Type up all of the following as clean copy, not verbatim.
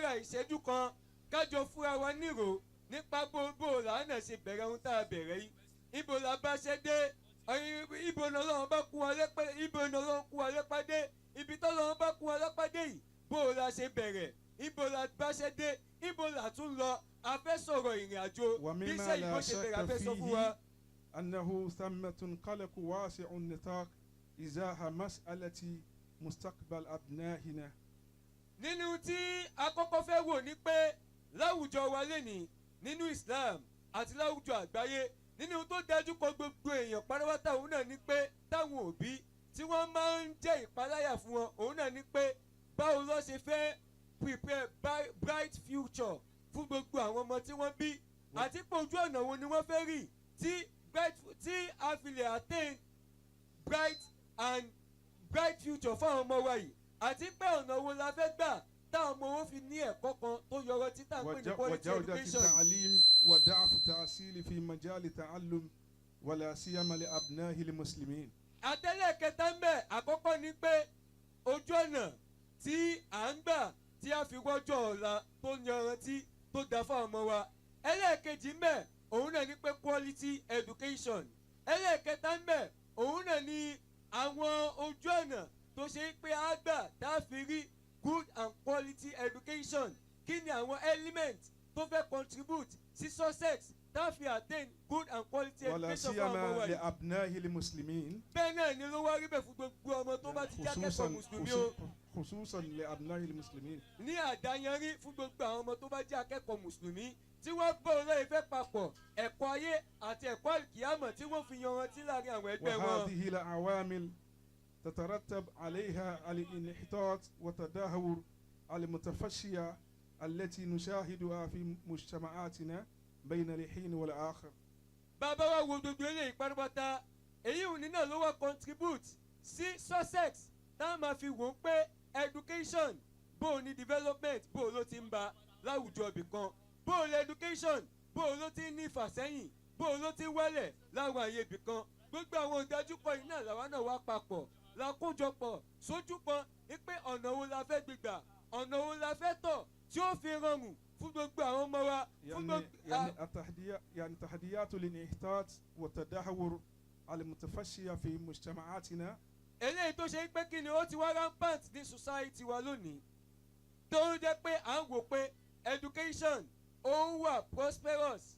Lára ìṣẹ́jú kan, kájọ fúnra wa nírò nípa bó làánà ṣe bẹ̀rẹ̀ ohun tá a bẹ̀rẹ̀ yìí, ibo la bá ṣe dé, ibo ni Ọlọ́run bá kún wa lẹ́pẹ́, ibo ni Ọlọ́run kún wa lẹ́pẹ́ dé, ibi tọ́lọ́run bá kún wa lẹ́pẹ́ dé yìí, bó la ṣe bẹ̀rẹ̀, ibo la bá ṣe dé, ibo la tún lọ. A fẹ́ sọ̀rọ̀ ìrìn àjò bí ومما iṣẹ́ لا ìbò ṣe bẹ̀rẹ̀, a شك fẹ́ sọ fún wa. فيه أنه ثمة قلق واسع النطاق إزاء مسألة مستقبل أبنائنا. Nínú tí a kọ́kọ́ fẹ́ wò ni pé láwùjọ wa lénìí, nínú Islam àti láwùjọ àgbáyé, nínú tó dájú kọ gbogbo èèyàn pátápátá, òun náà ni pé táwọn òbí tí wọ́n máa ń jẹ́ ìpaláyà fún wọn, òun náà ni pé báwo ló ṣe fẹ́ prepare bright future fún gbogbo àwọn ọmọ tí wọ́n bí, àti pé ojú ọ̀nà wo ni wọ́n fẹ́ rí tí bright, tí a fi lè attain bright and bright future fún àwọn ọmọ wa yìí, àti pé ọ̀nà wo la fẹ́ gbà táwọn ọmọ wọn fi ní ẹ̀kọ́ kan tó yọrọ tí tá à ń pè ní quality وجودة education. التعليم وضعف التأصيل في مجال التعلم، ولا سيما لأبناء المسلمين. Àtẹlẹ́kẹta ń bẹ̀, àkọ́kọ́ ni pé ojú ọ̀nà tí à ń gbà tí a fi wọ́jọ́ ọ̀la tó yanrantí, tó da fún àwọn ọmọ wa. Ẹlẹ́ẹ̀kejì ń bẹ̀, òun náà ni pé quality education. Ẹlẹ́ẹ̀kẹta ń bẹ̀, òun náà ni àwọn ojú ọ̀nà tó ṣe pé a gbà tá a fi rí good and quality education. Kí ni àwọn element tó fẹ́ contribute sí success tá a fi attain good and quality ولا education fún àwọn ọmọ سيما wa yìí? لأبناء المسلمين. Bẹ́ẹ̀ náà ni ló wá rí bẹ́ẹ̀ fún gbogbo ọmọ tó bá ti jẹ́ akẹ́kọ̀ọ́ خصوصا mùsùlùmí o. خصوصا لأبناء المسلمين. Ní àdáyanrí fún gbogbo àwọn ọmọ tó bá jẹ́ akẹ́kọ̀ọ́ mùsùlùmí tí wọ́n bọ́ olóyè fẹ́ papọ̀ ẹ̀kọ́ ayé àti ẹ̀kọ́ àlùkìyámọ̀ tí wọ́n fi yanrantí láàrin àwọn ẹgbẹ́ wọn. وهذه العوامل تترتب عليها الانحطاط والتدهور المتفشية التي نشاهدها في مجتمعاتنا بين الحين والآخر. Bàbá wa wo gbogbo eléyìí pátápátá, èyí òní náà ló wá contribute sí success tá a máa fi wò ó pé education, bó o ní development, bó o ló ti ń ba láwùjọ ibì kan, bó o lè education, bó o ló ti ń ní ìfàsẹ́yìn, bó o ló ti ń wálẹ̀ láwọn àyè ibì kan. Gbogbo àwọn ìdájúkọ yìí náà làwa náà wá papọ̀, la kójọpọ̀ sójú kan wípé ọ̀nà wo la fẹ́ gbégbà, ọ̀nà wo la fẹ́ tọ̀ tí ó fi rọrùn fún gbogbo àwọn ọmọ wa, fún يعني gbogbo. يعني التحديات، يعني تحديات الانحطاط والتدهور المتفشية في مجتمعاتنا. Eléyìí tó ṣe pé kí ni ó ti wá rampant ní society wa lónìí, tó ń jẹ́ pé à ń wò pé education ó wà prosperous,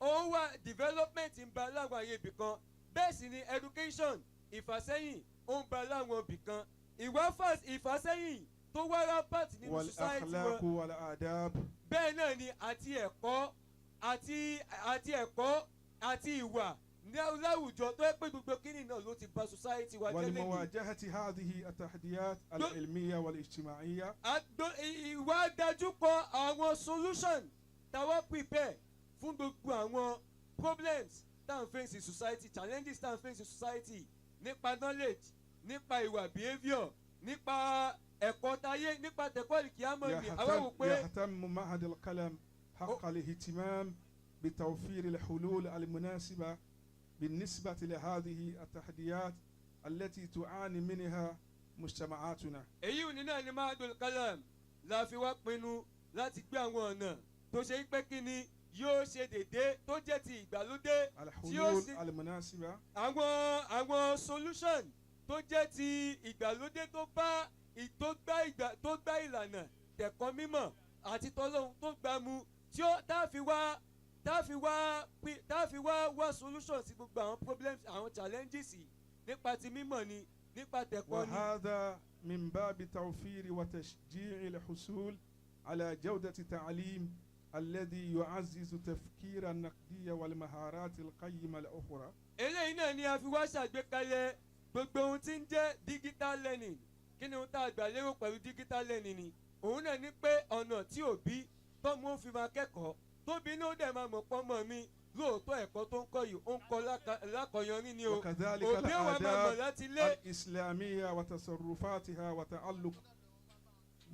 ó wà development ń ba láwọn àyè ibì kan, bẹ́ẹ̀ sì ni education, ìfàsẹ́yìn ó ń ba láwọn ibì kan. Ìwà ìfàsẹ́yìn tó wá rampant nínú society والأخلاق wọn. والآداب. Bẹ́ẹ̀ náà ni àti ẹ̀kọ́ àti ẹ̀kọ́ àti ìwà ní láwùjọ, tó yẹ pé gbogbo kíni náà ló ti ba society wa jẹ́ lẹ́yìn. ولمواجهة هذه التحديات العلمية والاجتماعية Ìwà dájú kọ àwọn solution táwa prepare fún gbogbo àwọn problems tá à ń face in society, challenges tá à ń face in society, nípa knowledge, nípa ìwà, behaviour, nípa ẹ̀kọ́ táyé, nípa tẹ̀kọ́ ìkíámọ̀ ni àwa wò pé يهتم معهد القلم حق الاهتمام بتوفير الحلول المناسبة بالنسبة لهذه التحديات التي تعاني منها مجتمعاتنا. Èyí ò ní náà ni Mahadul Kalam la fi wá pinnu láti gbé àwọn ọ̀nà tó ṣe pé kí ni yóò ṣe dédé, tó jẹ́ ti ìgbàlódé, tí ó الحلول sì المناسبة àwọn solution tó jẹ́ ti ìgbàlódé, tó bá tó gbá ìgbà, tó gbá ìlànà tẹ̀kọ́ mímọ̀ àti tọ́lọ́hun tó gbá mu, tí ó tá a fi wá wá solution sí gbogbo àwọn problems, àwọn challenges yìí, nípa ti mímọ̀ ni, nípa tẹ̀kọ́ ni. وهذا من باب توفير وتشجيع الحصول على جودة التعليم الذي يعزز التفكير النقدي والمهارات القيمة الأخرى. Eléyìí náà ni a fi wá ṣàgbékalẹ̀ gbogbo ohun tí ń jẹ́ digital learning. Kí ni ohun tá a gbà lérò pẹ̀lú digital learning ni? Òun náà ni pé ọ̀nà tí òbí tọ́mọ ó fi máa kẹ́kọ̀ọ́, tóbi ní ó dẹ̀ máa mọ̀ pọ́nmọ́ mi lóòótọ́, ẹ̀kọ́ tó ń kọ́ yìí, ó ń kọ́ lákọ̀ọ́yọrí ni o. وكذلك Òbí ó wá máa mọ̀ الآداب láti lé. الإسلامية وتصرفاتها وتعلق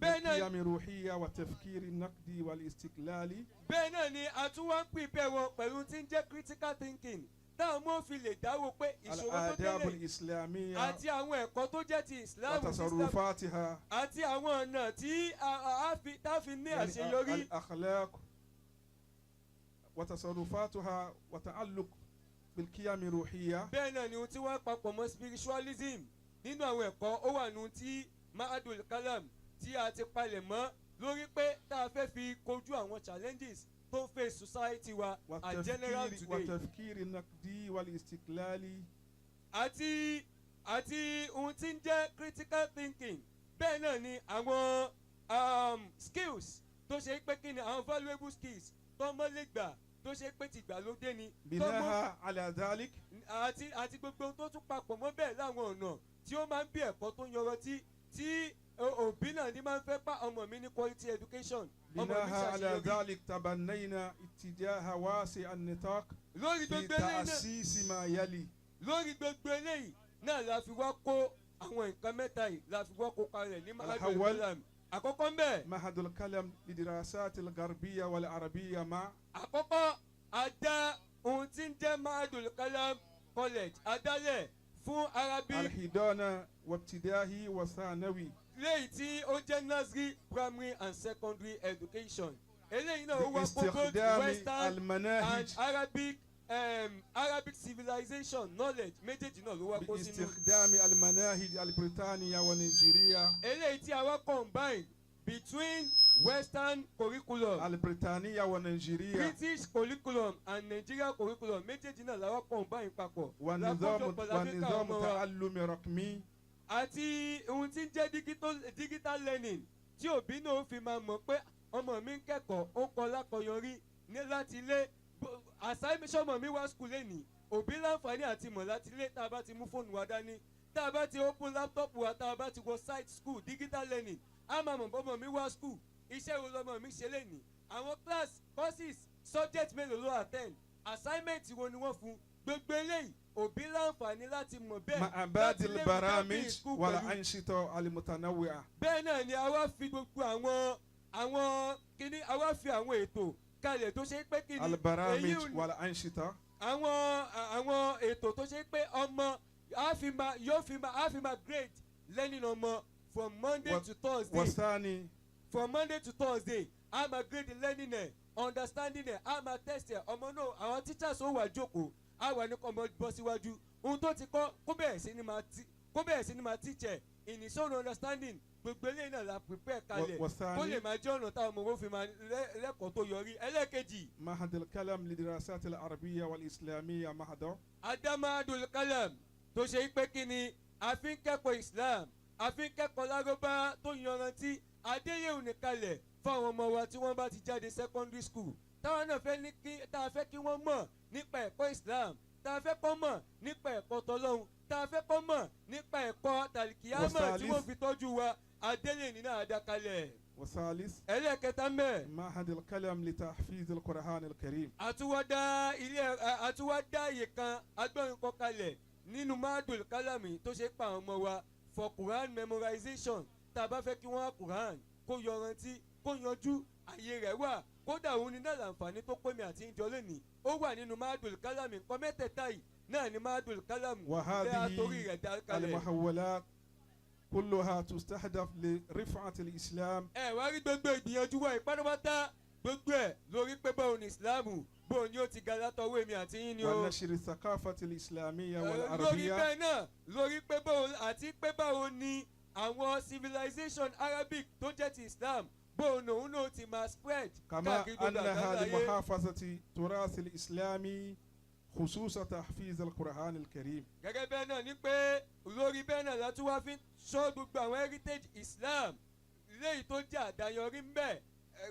Bẹ́ẹ̀ náà بالقيم الروحية والتفكير النقدي والاستقلال. Bẹ́ẹ̀ náà ni a tún wá ń prepare wọn pẹ̀lú tí ń jẹ́ critical thinking. Táwọn ọmọ fi lè dáwọ́ pé ìṣòro tó الآداب délẹ̀ الإسلامية àti àwọn ẹ̀kọ́ tó jẹ́ ti Islam, Islam وتصرفاتها àti àwọn ọ̀nà tí a fi tá a fi ní يعني àṣeyọrí الأخلاق وتصرفاتها وتعلق بالقيم الروحية. Bẹ́ẹ̀ náà ni ohun tí wọ́n papọ̀ mọ́ spiritualism nínú àwọn ẹ̀kọ́, ó wà nù tí Mahadul Kalam tí a ti palẹ̀ mọ́ lórí pé tá a fẹ́ fi kojú àwọn challenges tó ń face society wa and general والتفكير today. والتفكير النقدي والاستقلالي. Àti ohun tí ń jẹ́ critical thinking. Bẹ́ẹ̀ náà ni àwọn skills tó ṣe pé kí ni, àwọn valuable skills tọ́mọ lè gbà tó ṣe pé tìgbàlódé ni tọ́mọ بناء على ذلك àti gbogbo ohun tó tún papọ̀ mọ́ bẹ́ẹ̀ láwọn ọ̀nà tí ó máa ń bí ẹ̀kọ́ tó yanrantí tí òbí náà ní máa ń fẹ́ pa ọmọ mi ní quality education, ọmọ mi بناء على ṣàṣeyọrí. ذلك تبنينا اتجاه واسع النطاق Lórí في gbogbo eléyìí náà تأسيس ما يلي. Lórí gbogbo eléyìí náà la fi wá kó àwọn nǹkan mẹ́ta yìí, la fi wá kó kalẹ̀ ní Mahadum الأول Kalam. Àkọ́kọ́ ń bẹ̀, معهد القلم لدراسات الغربية والعربية مع àkọ́kọ́, a dá ohun tí ń jẹ́ Mahadum Kalam College adálẹ̀ fún Arabic الحضانة وابتدائي وثانوي léyìí tí ó jẹ́ nursery, primary and secondary education. Eléyìí náà ó wá kó both باستخدام Western and المناهج Arabic civilization knowledge, méjèèjì náà ló wá kó sínú. باستخدام المناهج البريطانية والنيجيرية Eléyìí tí a wá combine between Western curriculum, البريطانية والنيجيرية British curriculum and Nigeria curriculum, méjèèjì náà la wá combine papọ̀ ونظام lákòójọpọ̀ la fi ká ونظام ọmọ wa. تعلم رقمي. Àti ohun tí ń jẹ́ digital learning tí òbí náà fi máa mọ̀ pé ọmọ mi ń kẹ́kọ̀ọ́, ó ń kọ́ lákọyọrí ní láti ilé. Assignment, ọmọ mi wá school lẹ́nìí, òbí láǹfààní àti mọ̀ láti ilé tá a bá ti mú fóònù wa dání, tá a bá ti open laptop wa, tá a bá ti wọ site school, digital learning, á máa mọ̀ bọ́mọ mi wá school, iṣẹ́ wo lọmọ mi ṣe lẹ́nìí, àwọn class, courses, subject mélòó ló attend, assignment wo ni wọ́n fún. Gbogbo eléyìí, òbí láǹfààní láti mọ̀ bẹ́ẹ̀ مع بعض láti lè mú البرامج school pẹ̀lú. والأنشطة المتنوعة. Bẹ́ẹ̀ náà ni a wá fi gbogbo àwọn kíní, a wá fi àwọn ètò kalẹ̀ tó ṣe pé kíní èyí البرامج ò ní- والأنشطة àwọn ètò tó ṣe pé ọmọ á fi máa yóò fi máa á fi máa grade learning ọmọ from Monday to Thursday. والثاني From Monday to Thursday, a máa grade learning ẹ̀, understanding ẹ̀, a máa test ẹ̀. Ọmọ náà, àwọn teachers ó wà jókòó, á wà ní kọ́ ọmọ bọ́ síwájú, ohun tó ti kọ́, kó bẹ̀rẹ̀ sí ni máa teach ẹ̀ in his own understanding. Gbogbo eléyìí náà la prepare kalẹ̀ kó والثاني lè máa jẹ́ ọ̀nà táwọn ọmọ wọn fi máa lẹ́kọ̀ọ́ tó yọrí. Ẹlẹ́ẹ̀kejì, معهد القلم للدراسات العربية والإسلامية معهد A dá Mahadul Kalam tó ṣe pé kí ni, a fi ń kẹ́kọ̀ọ́ Islam, a fi ń kẹ́kọ̀ọ́ lárúbá tó yanrantí. Adéyẹ̀wò nìkalẹ̀ fáwọn ọmọ wa tí wọ́n bá ti jáde secondary school, táwọn náà fẹ́ ní kí tá a fẹ́ kí wọ́n mọ̀ nípa ẹ̀kọ́ Islam, tá a fẹ́ kọ́ mọ̀ nípa ẹ̀kọ́ tọlọ́hun, tá a fẹ́ kọ́ mọ̀ nípa ẹ̀kọ́ tàlìkìyámọ̀ tí wọ́n fi tọ́jú wa. Adéyẹ̀ nínú àdákalẹ̀. والثالث Ẹlẹ́ẹ̀kẹta mẹ́ẹ̀, معهد القلم لتحفيظ القرآن الكريم. Àtúwádá ilé, àtúwádá àyè kan agbọ́nrin kọ kalẹ̀ nínú Mahadul Kalami tó ṣe pa àwọn ọmọ wa for Quran memorization. Tá a bá fẹ́ kí wọ́n á Quran kó yọrantí, kó yanjú, àyè rẹ̀ wà. Kódà òun ni náà láǹfààní tó pé mi àti ìjọ lónìí, ó wà nínú Mahadul Kalami. Nǹkan mẹ́tẹ̀ẹ̀ta yìí náà ni Mahadul Kalami lẹ́ وهذه àtòrí rẹ̀ dá kalẹ̀. المحولات كلها تستهدف لرفعة الإسلام. Ẹ wá rí gbogbo ìgbìyànjú wa ìpátápátá, gbogbo ẹ lórí pé báwo ni Ìsìláàmù, bóun ni ó ti ga látọwọ́ èmi àti yín ni o. ونشر الثقافة الإسلامية Lórí والعربية. bẹ́ẹ̀ náà, lórí pé báwo àti pé báwo ni àwọn civilization Arabic tó jẹ́ ti Islam, bóun òun náà ti máa spread كما káàkiri gbogbo أنها àgbáńlá ayé. لمحافظة تراث الإسلامي خصوصا تحفيظ القرآن الكريم. Gẹ́gẹ́ bẹ́ẹ̀ náà ni pé lórí bẹ́ẹ̀ náà la tún wá fi ń ṣọ́ gbogbo àwọn heritage Islam léyìí tó jẹ́ àdáyọrí ń bẹ̀,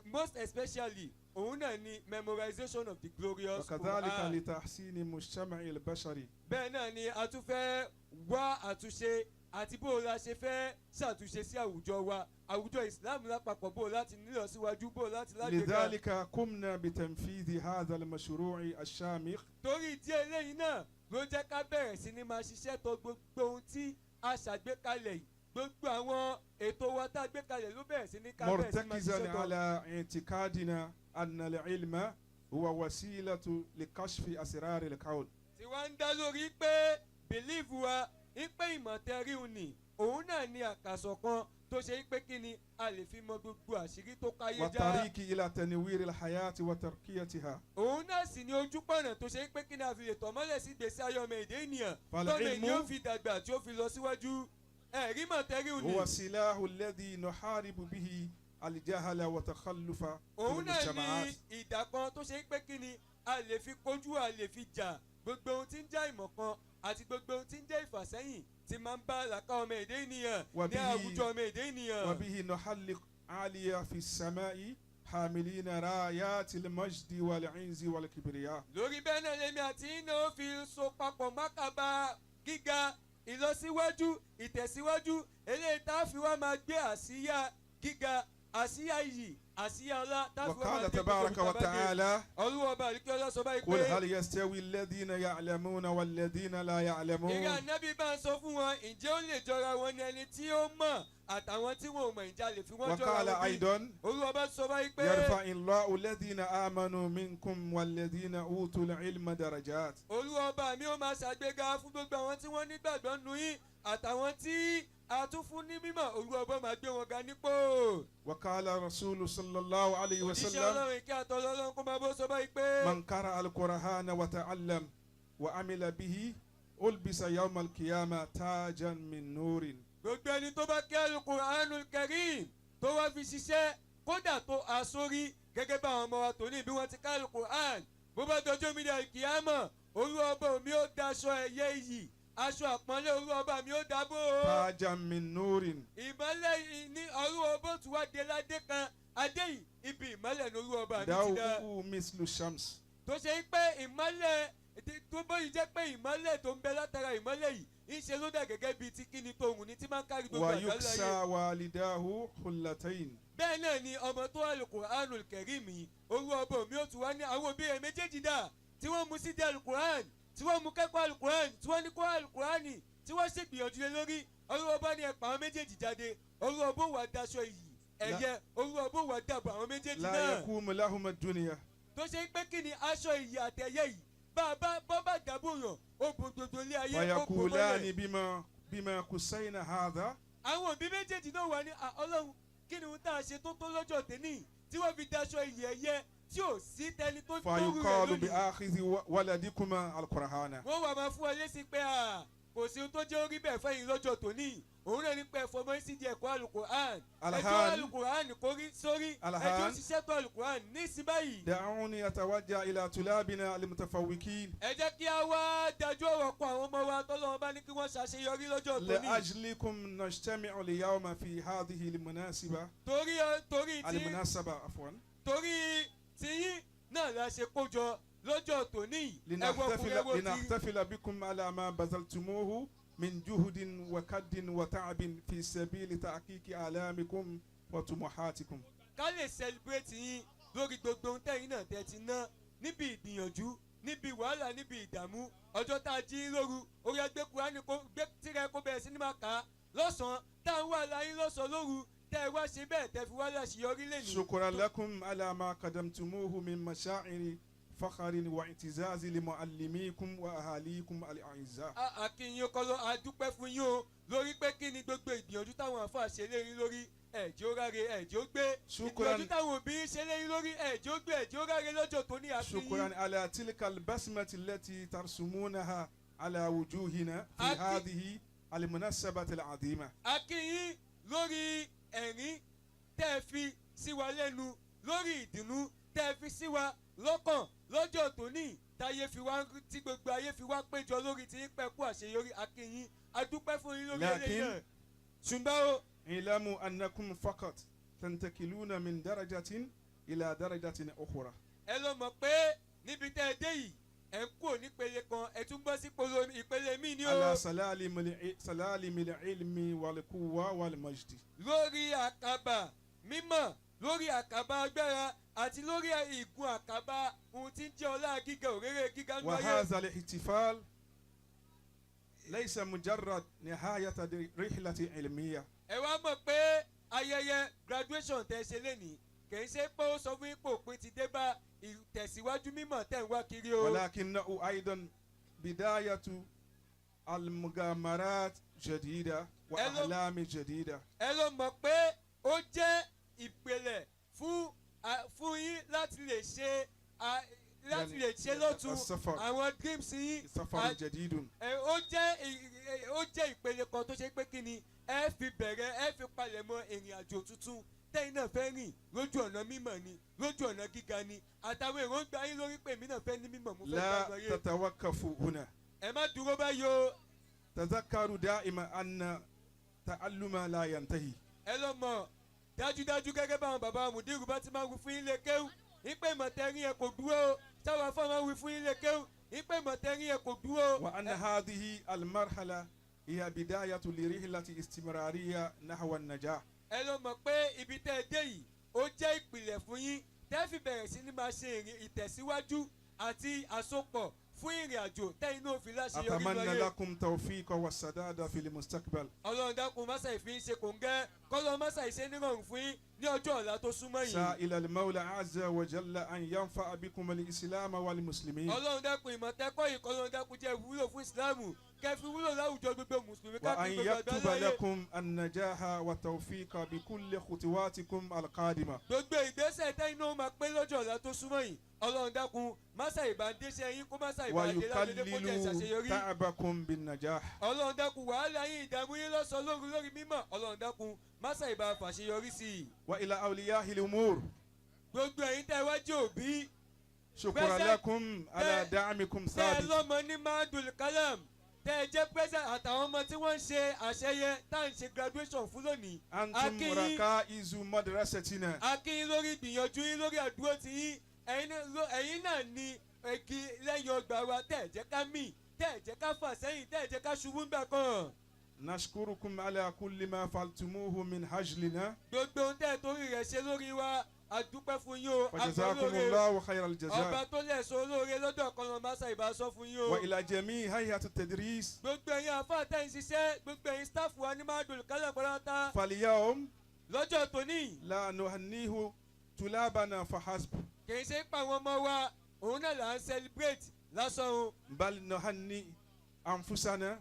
most especially òun náà ni memorization of the glorious وكذلك Quran. لتحسين المجتمع البشري. Bẹ́ẹ̀ náà ni a tún fẹ́ wá àtúnṣe àti bó o la ṣe fẹ́ ṣàtúnṣe sí àwùjọ wa, àwùjọ Islam lápapọ̀, bó o láti nílọsíwájú, bó o láti lágbèéká. لذلك قمنا بتنفيذ هذا المشروع الشامخ. Torí ìdí eléyìí náà ló jẹ́ ká bẹ̀rẹ̀ sí ni máa ṣiṣẹ́ tó gbogbo ohun tí a ṣàgbékalẹ̀ yìí. Gbogbo àwọn ètò wa tá a gbé kalẹ̀ ló bẹ̀rẹ̀ sí ní ká bẹ̀rẹ̀ sí máa مرتكزا ṣiṣẹ́ tó. على اعتقادنا أن العلم هو وسيلة لكشف أسرار الكون. Tí wọ́n ń dá lórí pé belief wa pé ìmọ̀tẹ́ríhun ni òun náà ni àkàsọ̀ kan tó ṣe pé kí ni a lè fi mọ gbogbo àṣírí tó káyé já. والطريق إلى تنوير الحياة وترقيتها. Òun náà sì ni ojúpọ̀nà tó ṣe pé kí ni a fi lè tọ̀ mọ́lẹ̀ sí ìgbésí ayé ọmọ èdè ènìyàn فالعلم tọ́mọ ènìyàn ó fi dàgbà tí ó fi lọ síwájú ẹ̀rí mọ̀tẹ́ríhun ni. هو السلاح الذي نحارب به الجهل وتخلف في Òun náà ni المجتمعات. ìdà kan tó ṣe pé kí ni a lè fi kojú, a lè fi jà gbogbo ohun tí ń jẹ́ ìmọ̀ kan àti gbogbo ohun tí ń jẹ́ ìfàsẹ́yìn tí máa ń bá làkà ọmọ èdè ènìyàn ní àwùjọ ọmọ èdè ènìyàn. وبه نحلق عالية في السماء حاملين رايات المجد والعز والكبرياء. Lórí bẹ́ẹ̀ náà lèmi àti iná ó fi so papọ̀ mákàbá gíga, ìlọsíwájú, ìtẹ̀síwájú, eléyìí tá a fi wá máa gbé àsíá gíga, àsíá iyì, àsíá ọlá tá a fi wá máa وقال gbé gbogbo تبارك ibi tá a bá dé. وتعالى: Olúwa ọba àdìkẹ́ sọ báyìí قل pé: هل يستوي الذين يعلمون والذين لا يعلمون؟ Ìrẹ́ ànábì, bá ń sọ fún wọn, ǹjẹ́ ó lè jọra wọn ní ẹni tí ó mọ̀ àtàwọn tí wọn ò mọ̀, ìjà lè fi wọ́n jọra وقال wọn bí? أيضا: Olúwa bá sọ báyìí pé: يرفع الله الذين آمنوا منكم والذين أوتوا العلم درجات. Olúwa ọba mi ó máa ṣàgbéga fún gbogbo àwọn tí wọ́n nígbàgbọ́ nù yín àtàwọn tí a tún fún ní mímọ̀, Olúwa ọba máa gbé wọn ga nípò. وقال رسول صلى الله عليه Òjíṣẹ́ وسلم: Ọlọ́run, kí àtọ́lọ́ Ọlọ́run kó máa bó, sọ báyìí pé: من قرأ القرآن وتعلم وعمل به ألبس يوم القيامة تاجا من نور. Gbogbo ẹni tó bá kí Al-Qur'anul Karim, tó wá fi ṣiṣẹ́, kódà tó aṣórí gẹ́gẹ́ bá àwọn ọmọ wa tòní bí wọ́n ti ká Al-Qur'an, bó bá dọjọ́ mi ní àkìyámọ̀, Olúwa ọba mi ó daṣọ ẹ̀yẹ iyì, aṣọ àpọ́nlé, Olúwa ọba mi ó dábò ó. تاجا من نور. Ìmọ́lẹ̀ ní Olúwa ọba ó tún wá dé ládé kan, adé yìí, ibi ìmọ́lẹ̀ ní Olúwa ọba mi ti dá. ضوءه مثل الشمس. Tó ṣe pé ìmọ́lẹ̀ tó bóyí jẹ́ pé ìmọ́lẹ̀ tó ń bẹ látara ìmọ́lẹ̀ yìí ń ṣe ló dà gẹ́gẹ́ bíi ti kíni tóhun ní tí máa ń kárí gbogbo àgbáńlá ayé. ويكسى والداه حلتين. Bẹ́ẹ̀ náà ni ọmọ tó Al-Qur'anul Karim yìí, Olúwa ọba mi ó tún wá ní àwọn òbí rẹ̀ méjèèjì dà tí wọ́n mú sídìí Al-Qur'an, tí wọ́n mú kẹ́kọ̀ọ́ Al-Qur'an, tí wọ́n ní kó Al-Qur'an, tí wọ́n ṣègbìyànjú lé lórí? Olúwa ọba ní ẹ̀pà àwọn méjèèjì jáde, Olúwa ọba wà daṣọ iyì ẹ̀yẹ, Olúwa ọba wà dàbò àwọn méjèèjì لا náà. يقوم لهما الدنيا. Tó ṣe pé kí ni aṣọ iyì àtẹ̀yẹ yìí bá a bá bọ́ bá dàbò yàn, ó bo gbogbo ilé ayé, ó bo ويقولان: mọ́lẹ̀. بما كسينا هذا؟ Àwọn òbí méjèèjì náà wà ní "À, Ọlọ́run, kí ni ohun tá a ṣe tó tó lọ́jọ́ tẹ́ni tí wọ́n fi daṣọ iyì ẹ̀yẹ tí ò sí tẹni tó tó rú rẹ̀ فيقال: lónìí?" بآخذ ولدكما القرآن. Wọ́n wà máa fún ọ lésì pé à kò sí ohun tó jẹ́ orí bẹ́ẹ̀ fẹ́yìn lọ́jọ́ tòní, òun náà ní pé ẹ̀fọ́ mọ́ sí di ẹ̀kọ́ Alukur'an, ẹjọ́ الآن Alukur'an kò rí sórí ẹjọ́ الآن ṣiṣẹ́ tó Alukur'an ní sí báyìí. دعوني أتوجه إلى طلابنا المتفوقين. Ẹ jẹ́ kí a wá dájú ọ̀rọ̀ kọ àwọn ọmọ wa tọ́lọ́wọ́n bá ní kí wọ́n ṣàṣeyọrí lọ́jọ́ tòní. لأجلكم نجتمع اليوم في هذه المناسبة Torí tí المناسبة عفوا. Torí tiyín náà la ṣe kójọ lọ́jọ́ tòní. Ẹ̀wọ̀n ọkùnrin لنحتفل ẹ̀wọ̀n tí لنحتفل بكم على ما بذلتموه من جهد وكد وتعب في سبيل تحقيق آلامكم وطموحاتكم. Ká lè celebrate yín lórí gbogbo ohun tẹ́yìn náà tẹ́ ti ná níbi ìgbìyànjú, níbi wàhálà, níbi ìdààmú, ọjọ́ tá a jí lóru orí ẹgbẹ́ Kúránì kó gbé tirẹ̀ kó bẹ̀rẹ̀ sí ní máa kà á lọ́sàn-án, tá à ń wà láyé lọ́sàn-án lóru, tẹ́ ẹ wá ṣe bẹ́ẹ̀ tẹ́ fi wá láṣeyọrí lẹ́nu. شكرا لكم على ما قدمتموه من مشاعر فخر واعتزاز لمعلميكم وأهاليكم الأعزاء. Akínyìn kọlọ, adúpẹ́ fún yín o lórí pé kí ni gbogbo ìgbìyànjú táwọn àfáà ṣe léyìn lórí, ẹ̀jẹ̀ ó ráre, ẹ̀jẹ̀ ó gbé. شكرا Ìgbìyànjú táwọn òbí ṣe léyìn lórí, ẹ̀jẹ̀ ó gbé, ẹ̀jẹ̀ ó ráre lọ́jọ́ tó ní akínyìn. شكرا على تلك البسمة التي ترسمونها على وجوهنا في هذه المناسبة العظيمة. Akínyìn lórí ẹ̀rín tẹ́ ẹ fi sí wa lẹ́nu, lórí ìdùnnú tẹ́ ẹ fi sí wa lọ́kàn lọ́jọ́ tòní táyé fi wá, tí gbogbo ayé fi wá péjọ lórí tí ń pẹ́ kú àṣeyọrí. Akínyìn, adúpẹ́ fún yín lórí eléyìí لكن náà, ṣùgbọ́n o اعلموا أنكم فقط تنتقلون من درجة إلى درجة أخرى. Ẹ lọ mọ̀ pé níbi tẹ́ ẹ dé yìí, ẹ ń kúrò nípele kan, ẹ tún bọ́ sí ìpele míì ní o. على سلالم العلم والقوة والمجد. Lórí àkàbà mímọ̀, lórí àkàbà agbára àti lórí ìgun àkàbà ohun tí ń jẹ́ ọlá gíga, òréré gíga nínú ayé. وهذا الاحتفال ليس مجرد نهاية رحلة علمية. Ẹ wá mọ̀ pé ayẹyẹ graduation tẹ́ ṣe lénìí kì í ṣe pé ó sọ fún ipò òpin ti dé bá ìtẹ̀síwájú mímọ̀ tẹ̀ ń wá kiri o. ولكنه أيضا بداية المغامرات جديدة وأحلام جديدة. Ẹ lọ mọ̀ pé ó jẹ́ ìpìlẹ̀ fún yín láti lè ṣe lọ́tún السفر àwọn dreams yín. سفر جديد. Ẹ, ó jẹ́ ìpele kan tó ṣe pé kí ni ẹ fi bẹ̀rẹ̀, ẹ fi palẹ̀mọ́ ìrìn àjò tuntun tẹ́yìn náà fẹ́ rìn lójú ọ̀nà mímọ̀ ni, lójú ọ̀nà gíga ni, àtàwọn èròǹgbà yín lórí pé èmi náà fẹ́ ní mímọ̀, mo fẹ́ لا gbàgbọ́ yé. تتوقفوا هنا. Ẹ má dúró báyìí o. تذكروا دائما أن تعلم لا ينتهي. Ẹ lọ mọ̀ dájúdájú, gẹ́gẹ́ báwọn bàbá mùdírù bá ti máa wí fún yín lè kéwù ìpè ìmọ̀tẹ́rìn ẹ kò dúró o, táwọn afọ máa wí fún yín lè kéwù ìpè ìmọ̀tẹ́rìn ẹ kò dúró o. وأن هذه المرحلة هي بداية لرحلة استمرارية نحو النجاح. Ẹ lọ mọ̀ pé ibi tẹ́ ẹ dé yìí, ó jẹ́ ìpìlẹ̀ fún yín tẹ́ fi bẹ̀rẹ̀ sí ní máa ṣe ìrìn ìtẹ̀síwájú àti àsopọ̀ fún ìrìn àjò tẹ́yìn náà fi láṣeyọrí أتمنى lọ́yẹ̀. لكم توفيق والسداد في المستقبل. Ọlọ́run dákun, mọ́sà ìfi ń ṣe kòńgẹ́ kọ́lọ́, mọ́sà ìṣe nírọ̀rùn fún yín ní ọjọ́ ọ̀la tó súnmọ́ yìí. سائل المولى عز وجل أن ينفع بكم الإسلام والمسلمين Ọlọ́run dákun, ìmọ̀tẹ́kọ̀ yìí, kọ́lọ́run dákun jẹ́ wúlò fún Ìsìláàmù, kẹ́ fi wúlò láwùjọ gbogbo mùsùlùmí وأن káàkiri gbogbo يكتب àgbáláyé. لكم النجاح والتوفيق بكل خطواتكم القادمة. Gbogbo ìgbésẹ̀ tẹ́yìn náà máa pé lọ́jọ́ ọ̀la tó súnmọ́ yìí, Ọlọ́run dákun, mọ́sà ìbàndéṣẹ́ yín kó mọ́sà ìbàndé ládé kó jẹ́ ويكلل ìṣàṣeyọrí. تعبكم بالنجاح. Ọlọ́run dákun, wàhálà yín, ìdààmú yín lọ́sàn-án lóru lórí mímọ̀, Ọlọ́run dákun, mọ́sà ìbá fàṣeyọrí sí i. وإلى أولياء الأمور Gbogbo ẹ̀yin tẹ́ wá jẹ́ òbí شكرا لكم على دعمكم tẹ́ ẹ ثابت. lọ́mọ ní Madul Kalam, tẹ́ ẹ jẹ́ president, àtàwọn ọmọ tí wọ́n ń ṣe àṣeyẹ tá à ń ṣe graduation fún lónìí, أنتم A kí yín. ركائز مدرستنا. A kí yín lórí ìgbìyànjú yín, lórí àdúró ti yín. Ẹ̀yin náà ni igi lẹ́yìn ọgbà wa tẹ́ ẹ̀ jẹ́ ká mì, tẹ́ ẹ̀ jẹ́ ká fà sẹ́yìn, tẹ́ ẹ̀ jẹ́ ká ṣubú ńgbà kan. نشكركم على كل ما فعلتموه من أجلنا. Gbogbo ohun tẹ́ ẹ̀ torí rẹ̀ ṣe lórí wa, a dúpẹ́ fún yín o. فجزاكم Àgbọ̀ الله خير ọba الجزاء. tó lẹ̀sọ́ olóore lọ́dọ̀ kan lọ́ọ́ máa ìbá sọ fún yín o. وإلى جميع هيئة التدريس Gbogbo ẹ̀yin àfáà tẹ́ ń ṣiṣẹ́, gbogbo ẹ̀yin staff wa ní Madul Kalam pátá, فاليوم lọ́jọ́ tóní لا نهنيه طلابنا فحسب، kì í ṣe pa àwọn ọmọ wa òun náà là ń celebrate lásán o. بل نهني أنفسنا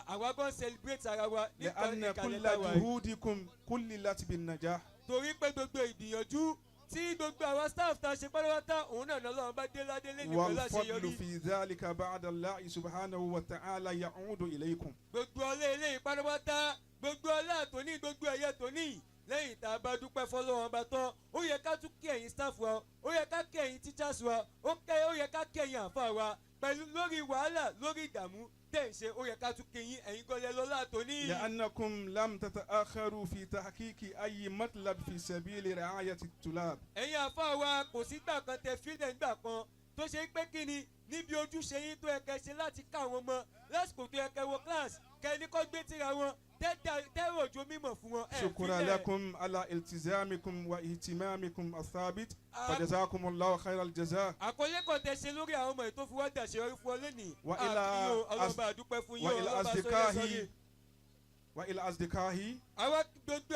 Àwa gan celebrate ara wa nípa لأن ìkàlẹ̀ كل táwa yìí. جهودكم كللت بالنجاح. Torí pé gbogbo ìgbìyànjú tí gbogbo àwa staff ta ṣe pátápátá, òun náà lọ́lọ́run bá dé ládé lẹ́nu pẹ̀lú والفضل àṣeyọrí. في ذلك بعد الله سبحانه وتعالى يعود إليكم. Gbogbo ọlẹ́ eléyìí pátápátá, gbogbo ọlá tòní, gbogbo ẹ̀yẹ tòní, lẹ́yìn tá a bá dúpẹ́ fọlọ́run bá tán, ó yẹ ká tún kí ẹ̀yin staff wa, ó yẹ ká kí ẹ̀yin teachers wa, ó yẹ ká kí ẹ̀yin àfa wa pẹ̀lú lórí wàhálà, lórí ìdààmú tẹ̀ ń ṣe. Ó yẹ ká tún kí yín, ẹ̀yin gọ́lẹ̀ lọ́lá tòní. لأنكم لم تتأخروا في تحقيق أي مطلب في سبيل رعاية الطلاب. Ẹ̀yin àfa wa, kò sígbà kan tẹ fílẹ̀ nígbà kan tó ṣe pé kí ni níbi ojúṣe yín tó yẹ kẹ́ ṣe láti ká àwọn ọmọ lásìkò tó yẹ kẹ́ wọ class, kẹ́ ní kọ́ gbé tíra wọn, tẹ́rọ òjò mímọ̀ fún wọn, ẹ̀ شكرا fílẹ̀. لكم على التزامكم واهتمامكم الثابت، فجزاكم الله خير الجزاء. Àkọlé kan tẹ ṣe lórí àwọn ọmọ yìí tó fi wá dàṣeyọrí fún ọ lónìí, وإلى àkíyò ọlọ́ba àdúpẹ́ fún yín o, وإلى ọlọ́ba sọ́yẹ́ أصدقائي sọ́yẹ́. وإلى أصدقائي Àwa gbogbo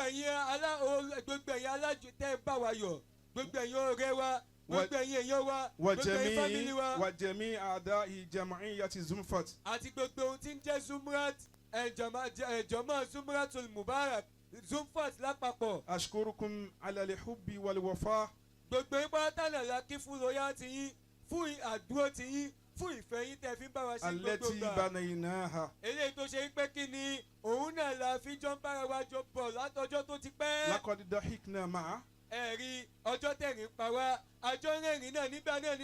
ẹ̀yin alájọ tẹ́ ẹ bá wa yọ̀, gbogbo ẹ̀yin ọ̀rẹ́ wa, gbogbo ẹ̀yin èèyàn wa, gbogbo ẹ̀yin family وجميع wa, وجميع أعضاء جمعية زمفت. Àti gbogbo ohun tí ń jẹ́ Zumrat, ẹ̀jọ̀mọ́ Zumratul Mubarak, Zumfat lápapọ̀. أشكركم على الحب والوفاء. Gbogbo yín pátá náà la kí fún loyalty yín, fún àdúró ti yín, fún ìfẹ́ yín tẹ́ fi ń bá wa ṣe gbogbo التي gbà. بنيناها. Eléyìí tó ṣe pé kí ni òun náà la fi jọ ń bára wa jọ bọ̀ látọjọ́ tó ti pẹ́. لقد ضحكنا معه. Ẹ̀rí ọjọ́ tẹ̀rín pa wá, àjọ rẹ̀rìn náà nígbà náà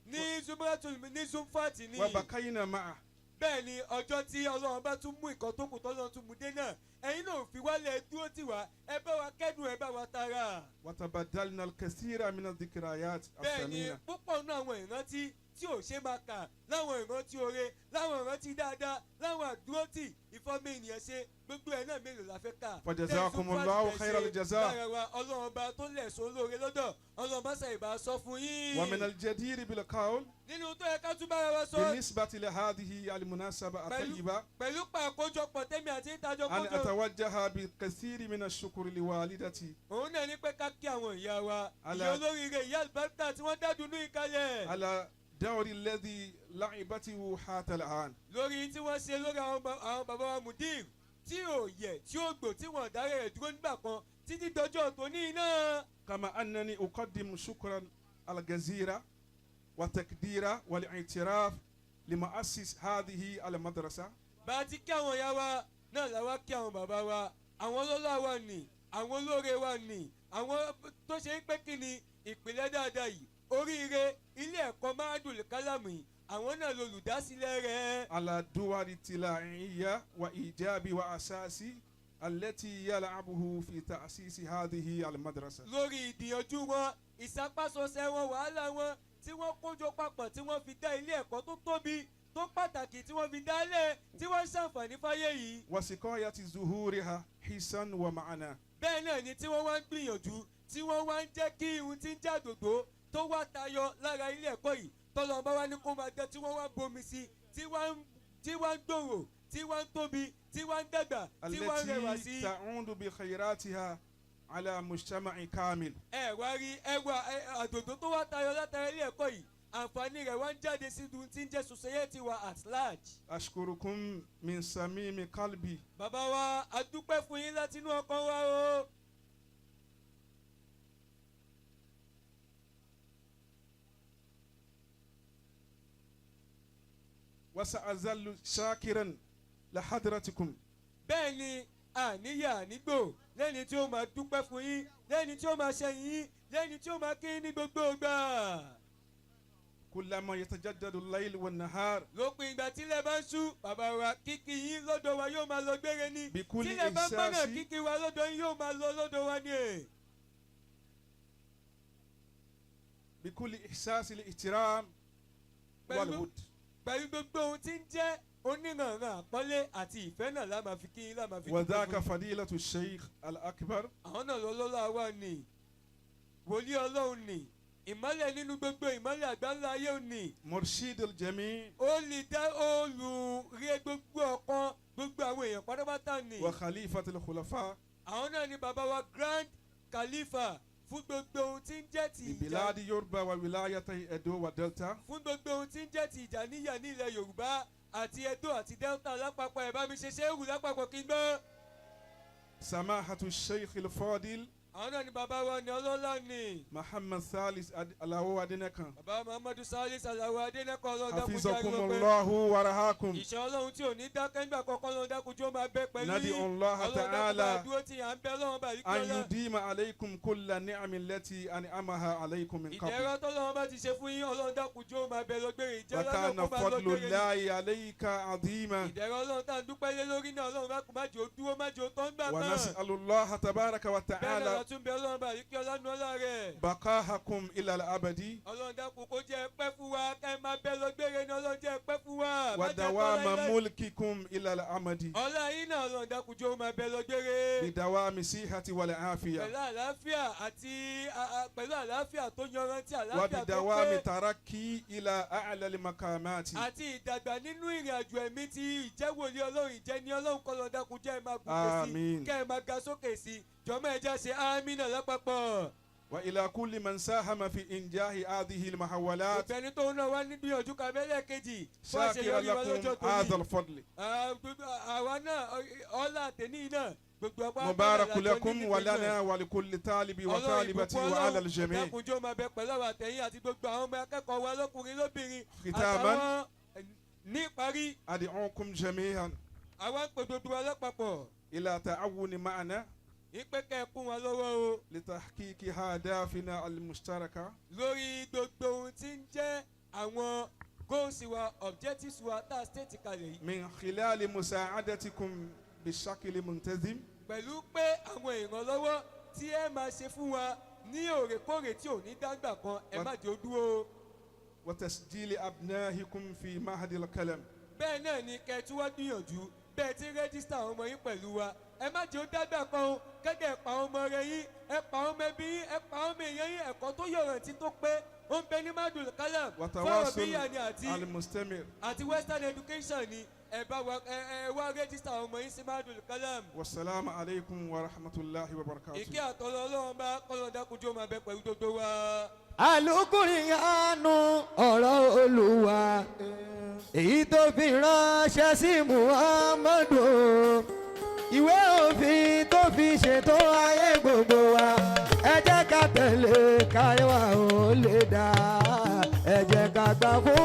ní Zumratul, ní Zumfat ní. وبكينا معه. Bẹ́ẹ̀ ni, ọjọ́ tí Ọlọ́run bá tún mú ìkan tó kù tọ́lọ́run tún mú dé náà, ẹ̀yin náà ò fi wálẹ̀, dúró tì wá, ẹ bá wa kẹ́dùn, ẹ bá wa tara. وتبادلنا الكثير من الذكريات Bẹ́ẹ̀ ni, الثمينة. púpọ̀ nínú àwọn ìrántí tí ò ṣe máa kà, láwọn ìrántí oore, láwọn ìrántí dáadáa, láwọn àdúrótì ìfọ́mọ ènìyàn ṣe, gbogbo ẹ̀ náà mélòó la fẹ́ kà? فجزاكم الله خير الجزاء. Lára wa, Ọlọ́run ọba tó lẹ̀sọ́ lóore lọ́dọ̀, Ọlọ́run bá ṣàìbá sọ fún yín. ومن الجدير بالقول Nínú tó yẹ ká tún bára wa sọ بالنسبة لهذه المناسبة الطيبة pẹ̀lú pa àkójọpọ̀ tẹ́mi àti ìtajọ́ أن kójọ أتوجه بالكثير من الشكر لوالدتي òun náà ní pé ká kí àwọn ìyá wa, Ala- ìyá olóríire, ìyá àlùbáríkà tí wọ́n dádùnú ìkàlẹ̀ على الدور الذي لعبته حتى الآن. Lórí tí wọ́n ṣe lórí àwọn bàbá wa mudir tí ò yẹ, tí ó gbò, tí wọ́n dárí rẹ̀ dúró nígbà kan títí dọjọ́ tòní náà. كما أنني أقدم شكرا الجزيرة وتقدير والاعتراف لمؤسس هذه المدرسة. Bá a ti kí àwọn ìyá wa náà la wá kí àwọn bàbá wa, àwọn ọlọ́lá wa nì, àwọn olóore wa nì, àwọn tó ṣe ń pé kí ni ìpìlẹ̀ dáadáa yìí, oríire ilé ẹ̀kọ́ Mahadul Kalam yìí, àwọn náà lolùdásílẹ̀ rẹ̀. على الدور التلاعية وإيجاب وأساس التي يلعبه في تأسيس هذه المدرسة. Lórí ìgbìyànjú wọn, ìsapásọsẹ wọn, wàhálà wọn tí wọ́n kójọ papọ̀ tí wọ́n fi dá ilé ẹ̀kọ́ tó tóbi, tó pàtàkì, tí wọ́n fi dálẹ̀, tí wọ́n ń ṣàǹfààní fáyé yìí. وسقاية زهورها حسا ومعنى. Bẹ́ẹ̀ náà ni tí wọ́n wá ń gbìyànjú, tí wọ́n wá ń jẹ́ kí ihun tí ń jàdòdó tó wá tayọ lára ilé ẹ̀kọ́ yìí, tọ́lọ́ bá wá ní kó máa jẹ́, tí wọ́n wá bomi sí, tí wọ́n ń gbòòrò, tí wọ́n ń tóbi, tí wọ́n ń dàgbà, tí wọ́n ń rẹwà sí. التي تعود بخيراتها على مجتمع كامل. Ẹ wá rí ẹwà àdòdó tó wá tayọ látara ilé ẹ̀kọ́ yìí, àǹfààní rẹ̀ wá ń jáde sí dun tí ń jẹ́ society wa at large. أشكركم من صميم قلبي. Bàbá wa, a dúpẹ́ fún yín látinú ọkàn wa o. وسأظل شاكرا لحضرتكم. Bẹ́ẹ̀ ni àníyà nígbò lẹ́ni tí ó máa dúpẹ́ fún yín, lẹ́ni tí ó máa ṣẹ̀yìn yín, lẹ́ni tí ó máa kí yín ní gbogbo ìgbà. كلما يتجدد الليل والنهار. Lópin ìgbà tílẹ̀ bá ń ṣú, bàbá wa, kíkí yín lọ́dọ̀ wa yóò máa lọ gbére ní. بكل Tílẹ̀ bá ń bá náà, إحساس kíkí wa lọ́dọ̀ yín yóò máa lọ lọ́dọ̀ wa ní ẹ̀. بكل إحساس الاحترام والود. Pẹ̀lú gbogbo ohun tí ń jẹ́ onírànràn àpọ́nlé àti ìfẹ́ náà la máa fi kí yín, la máa fi dúpẹ́ وذاك fún yín. فضيلة الشيخ الأكبر. Àwọn náà lọ́lọ́lá wa ní, wòlíì Ọlọ́run ní, ìmọ́lẹ̀ nínú gbogbo ìmọ́lẹ̀ àgbáńlá ayé òní. مرشد الجميع. Ó lè dá olùrí gbogbo ọ̀kan gbogbo àwọn èèyàn pátápátá ní. وخليفة الخلفاء. Àwọn náà ni bàbá wa grand khalifa fún gbogbo ohun tí ń jẹ́ ti ìjà لبلاد يوربا وولايتي إدو ودلتا. fún gbogbo ohun tí ń jẹ́ ti Tìjàníyà ní ilẹ̀ Yorùbá àti Edo àti Delta lápapọ̀. Ẹ̀ bá mi ṣe ṣéwù lápapọ̀ kí n gbọ́. سماحة الشيخ الفاضل. Àwọn náà ni bàbá wa ní ọlọ́lá ní. محمد ثالث Alao Adenekan. Bàbá Muhammadu Salis Alawo Adenekan, Ọlọ́run dákun jẹ́ حفظكم àríwọ̀ pé الله ورعاكم. ìṣọ́ Ọlọ́run tí ò ní dákẹ́ nígbà kọ́kọ́, Ọlọ́run dákun jó máa bẹ pẹ̀lú ندعو yín. الله Ọlọ́run dákun máa تعالى dúró tí à ń bẹ Ọlọ́run bá yìí kí أن ọlá. يديم عليكم كل النعم التي أنعمها عليكم من قبل. Ìdẹ̀ra tọ́lọ́run bá ti ṣe fún yín, Ọlọ́run dákun jó máa bẹ lọ́gbẹ̀rẹ̀, ìjẹ́ra náà وكان kó máa فضل lọ́gbẹ̀rẹ̀ ní. الله عليك عظيما. Ìdẹ̀ra Ọlọ́run tá à ń dúpẹ́ lé lórí náà, Ọlọ́run bá kú má jò ó dúró, má jò ó tán gbà náà. ونسأل الله تبارك Bẹ́ẹ̀ náà وتعالى la tún bẹ Ọlọ́run bá yìí kí ọlá nu ọlá rẹ̀. بقاءكم إلى الأبد. Ọlọ́run dákun kó jẹ́ pẹ́ fún wa, kẹ́ ẹ máa bẹ lọ́gbẹ̀rẹ̀ ní. Ọlọ́run jẹ́ pẹ́ fún wa, má jẹ́ tán ودوام láíláí. ملككم إلى الأمد. Ọlá yín náà, Ọlọ́run dákun jó máa bẹ lọ́gbẹ̀rẹ̀. بدوام الصحة والعافية. Pẹ̀lú àlàáfíà àti pẹ̀lú àlàáfíà tó yanrantí, àlàáfíà tó وبدوام pé ترقي إلى أعلى المقامات. àti ìdàgbà nínú ìrìn àjò ẹ̀mí ti ìjẹ́wòlé Ọlọ́run, ìjẹni Ọlọ́run, kọ́ lọ dákun jẹ́ ẹ máa gòkè sí, آمين. kẹ́ ẹ máa ga sókè sí. Jọmọ́, ẹ já ṣe ámínà lápapọ̀. وإلى كل من ساهم في إنجاح هذه المحاولات. Òfẹ́ni tó ń náà wá nígbìyànjú kàbẹ́lẹ̀ kejì fún شاكرا àṣeyọrí wa lọ́jọ́ لكم هذا tóní. الفضل. Àwa náà, ọlá àtẹ̀ní náà, gbogbo apá مبارك لكم ولنا ولكل طالب وطالبة وعلى الجميع. Dákunjọ́ máa bẹ pẹ̀lú àwọn àtẹ̀yìn àti gbogbo àwọn ọmọ akẹ́kọ̀ọ́ wa lọ́kùnrin lóbìnrin ختاما àtàwọn ní ìparí. أدعوكم جميعا Àwa ń pè gbogbo wa lápapọ̀ إلى تعاون معنا ìpè kẹ́ ẹ kún wa lọ́wọ́ o لتحقيق أهدافنا المشتركة. lórí gbogbo ohun tí ń jẹ́ àwọn goals wa, objectives wa tá a state kalẹ̀ yìí من خلال مساعدتكم بشكل منتظم pẹ̀lú pé àwọn ìrànlọ́wọ́ tí ẹ máa ṣe fún wa ní òrèkóòrè tí ò ní dágbà kan, ẹ má jẹ́ ó dúró. وتسجيل أبنائكم في معهد القلم. Bẹ́ẹ̀ náà ni kẹ́ ẹ tún wá gbìyànjú bẹ́ẹ̀ tí register àwọn ọmọ yín pẹ̀lú wa. Ẹ má jẹ́ ó dágbà kan o. Kẹ́dẹ̀ ẹ pa àwọn ọmọ rẹ yín, ẹ pa àwọn ọmọ ẹbí yín, ẹ pa àwọn ọmọ èèyàn yín. Ẹ̀kọ́ tó yọ̀ràntí tó pé ó ń bẹ ní Madul Kalam fún وتواصل Arabiya ni àti المستمر. àti western education ni. Ẹ bá wa ẹ wá register ọmọ yín sí Mahadul Kalam. والسلام عليكم ورحمة الله وبركاته. Ìkí àtọ́lọ́ Ọlọ́run bá kọ́lọ́ dákunjú máa bẹ pẹ̀lú gbogbo wa. Àlùkùránì, ọ̀rọ̀ Olúwa, èyí tó fi ránṣẹ́ sí Muhammadu, ìwé òfin tó fi ṣètò ayé gbogbo wa. Ẹ jẹ́ ká tẹ̀lé káyọ̀, ò lè dá. Ẹ jẹ́ ká gbà fún.